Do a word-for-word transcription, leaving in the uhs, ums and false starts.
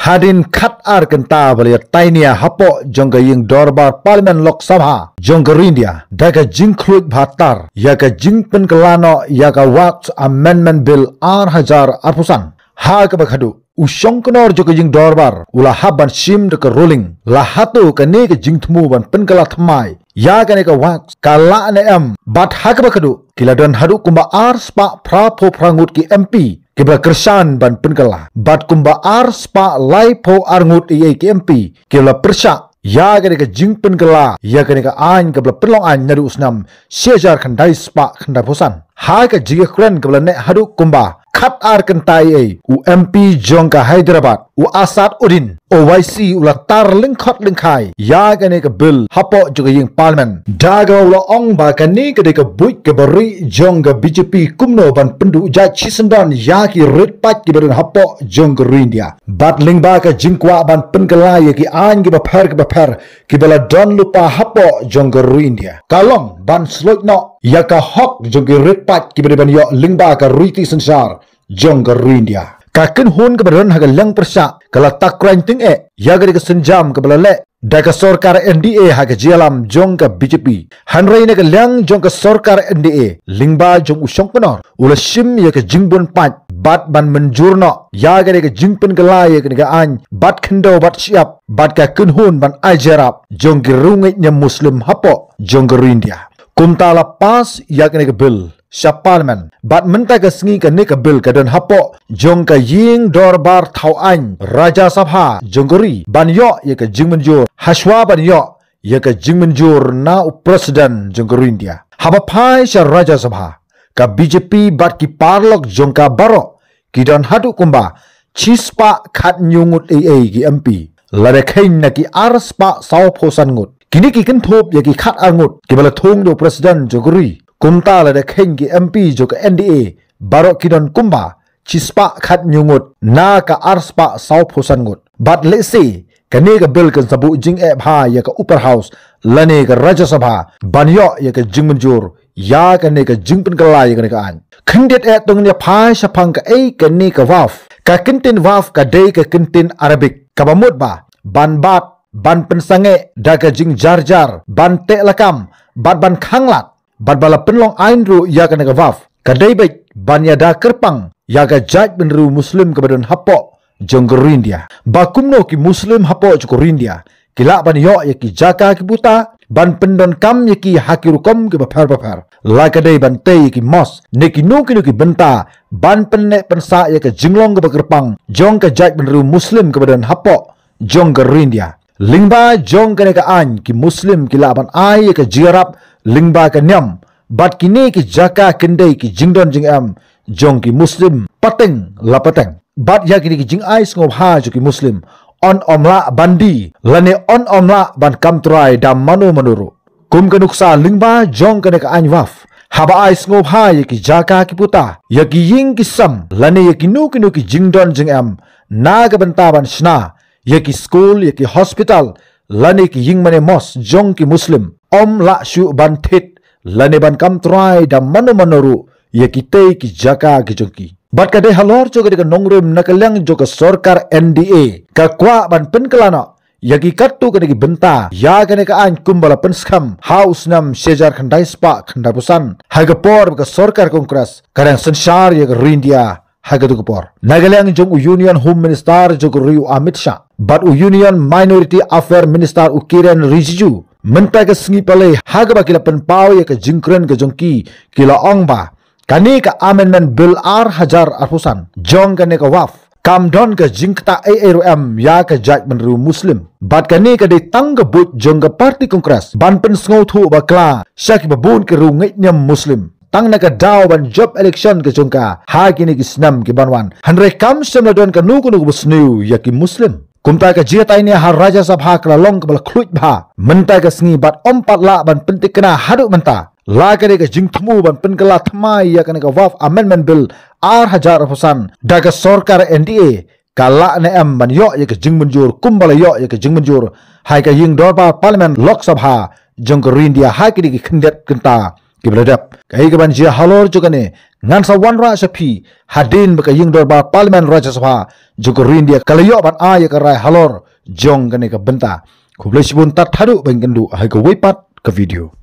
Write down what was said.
Hadien khat ar kynta ba la ïa tainia hapoh jong ka ïing dorbar Parliament Lok Sabha jong ka ri India da ka jingkhluit bha tar ïa ka jingpynkylla noh ïa ka Waqf Amendment Bill ar hajar arphew san. Ha kaba khadduh u shongknor jong ka ïing dorbar u la hap ban shim da ka ruling la hato kane ka jingthmu ban pynkylla thymmai ïa kane ka Waqf ka lah ne em. Bad ha kaba khadduh ki la don haduh kumba ar spah phra phew phra ngut ki M P kiba la kyrshan ban pynkylla bad kumba ar spah lai phew ar ngut ïa ki M P kiba la pyrshah ïa kane ka jingpynkylla ïa kane ka aiñ kaba la pynlong aiñ naduh u snem shi hajar khyndai spah khyndai phew san. Ha ka jingïakren kaba la neh haduh kumba khat ar kynta ïa u M P jong ka Hyderabad u Asad Uddin Owaisi u la tar lyngkhot lyngkhai ïa kane ka bill hapoh jong ka ïing Parliament da kaba u la ong ba kane ka dei ka buit kaba rieh jong ka B J P kumno ban pynduh jait shisyndon ïa ki rit paid kiba don hapoh jong ka ri India. Bad lyngba ka jingkwah ban pynkylla ïa ki aiñ kiba pher kiba pher kiba la don lypa hapoh jong ka ri India ka long ban sloit noh ïa ka hok jong ki rit paid kiba dei ban ïoh lyngba ka riti synshar jong ka ri India. Ka kynhun kaba don ha ka liang pyrshah ka la tak kren tyngeh ïa ka dei ka sienjam kaba la leh da ka sorkar N D A ha ka jingïalam jong ka B J P. Hynrei na ka liang jong ka sorkar N D A lyngba jong u shongknor u la shim ïa ka jingbun paid bad ban mynjur noh ïa ka dei ka jingpynkylla ïa kane ka aiñ bad khyndew bad shyiap bad ka kynhun ban ai jyrap jong ki riewngeit niam Muslim hapoh jong ka ri India. Kumta la pass ïa kane ka bill sha Parliament bad mynta ka sngi kane ka bill ka don hapoh jong ka ïing dorbar thaw aiñ Rajya Sabha jong ka ri ban ïoh ïa ka jingmynjur hashwa ban ïoh ïa ka jingmynjur na u President jong ka ri India. Haba phai sha Rajya Sabha ka B J P bad ki paralok jong ka baroh ki don haduh kumba shispah khathynñiew ngut ei ei ki M P lada kheiñ na ki arspah sawphew san ngut. Kine ki kynthup ïa ki khat ar ngut kiba la thung da u President jong ka ri. Kumta lada kheiñ ki M P jong ka N D A baroh ki don kumba shispah khathynñiew ngut na ka arspah sawphew san ngut. Bad lehse kane ka bill kan sa buh jingeh bha ïa ka Upper House lane ka Rajya Sabha ban ïoh ïa ka jingmynjur ïa kane ka jingpynkylla ïa kane ka aiñ. Khyndiat eh to ngin ïa phai shaphang kaei kane ka Waqf. Ka kyntien Waqf ka dei ka kyntien Arabic kaba mut ba ban bat, ban pynsangeh da ka jingjarjar, ban teh lakam bad ban khanglad. Bad ba la pynlong aiñ ruh ïa kane ka Waqf ka dei beit ban ïada kyrpang ïa ka jaitbynriew Muslim kaba don hapoh jong ka ri India. Ba kumno ki Muslim hapoh jong ka ri India ki lah ban ïoh ïa ki jaka ki puta ban pyndonkam ïa ki ha ki rukom kiba pher ba pher. La ka dei ban tei ïa ki mosque ne kino kino ki bynta ban pynneh pynsah ïa ka jinglong kaba kyrpang jong ka jaitbynriew Muslim kaba don hapoh jong ka ri India. Lyngba jong kane ka aiñ ki Muslim ki lah ban ai ïa ka jingïarap lyngba ka niam bad kine ki jaka kin dei ki jingdon jingem jong ki Muslim pateng la pateng. Bad ïa kine ki jingai sngewbha jong ki Muslim yn ym lah ban die lane yn ym lah ban kam trai da mano mano ruh. Kum ka nuksa lyngba jong kane ka aiñ Waqf haba ai sngewbha ïa ki jaka ki puta, ïa ki ïing ki sem lane ïa kino kino ki jingdon jingem na ka bynta ban shna ïa ki skul, ïa ki hospital lane ki ïing mane mosque jong ki Muslim, ym lah shuh ban thied lane ban kam trai da mano mano ruh ïa kitei ki jaka ki jong ki. Bad ka dei halor jong ka dei ka nongrim na ka liang jong ka sorkar N D A ka kwah ban pynkylla noh ïa ki katto katne ki bynta ïa kane ka aiñ kumba la pynskhem ha u snem shi hajar khyndai spah khyndai phew san ha ka por ba ka sorkar Congress ka dang synshar ïa ka ri India. Ha kato ka por na ka liang jong u Union Home Minister jong ka ri u Amit Shah bad u Union Minority Affair Minister u Kiren Rijiju mynta ka sngi Palei ha kaba ki la pynpaw ïa ka jingkren ka jong ki, ki la ong ba kane ka Amendment Bill ar hajar arphew san jong kane ka Waqf kam don ka jingktah ei ei ruh em ïa ka jaitbynriew Muslim. Bad kane ka dei tang ka buit jong ka party Congress ban pynsngewthuh bakla sha kiba bun ki riewngeit niam Muslim tang na ka daw ban jop election ka jong ka ha kine ki snem ki ban wan. Hynrei kam shym la don kano kano kaba sniew ïa ki Muslim. Kumta ka jingïatai ne ha Rajya Sabha ka la long kaba la khluit bha mynta ka sngi bad ym pat lah ban pyntikna haduh mynta la ka dei ka jingthmu ban pynkylla thymmai ïa kane ka Waqf Amendment Bill ar hajar arphew san da ka sorkar N D A ka lah ne em ban ïoh ïa ka jingmynjur kumba la ïoh ïa ka jingmynjur ha ka ïing dorbar Parliament Lok Sabha jong ka ri India ha kine ki khyndiat kynta kiba la dep. Kaei kaban jia halor jong kane Ngan sa wanrah sha phi hadien ba ka ïing dorbar Parliament Rajya Sabha jong ka ri India ka la ïoh ban ai ïa ka rai halor jong kane ka bynta. Khublei shibun, tad haduh ban ïakynduh ha kawei pat ka video.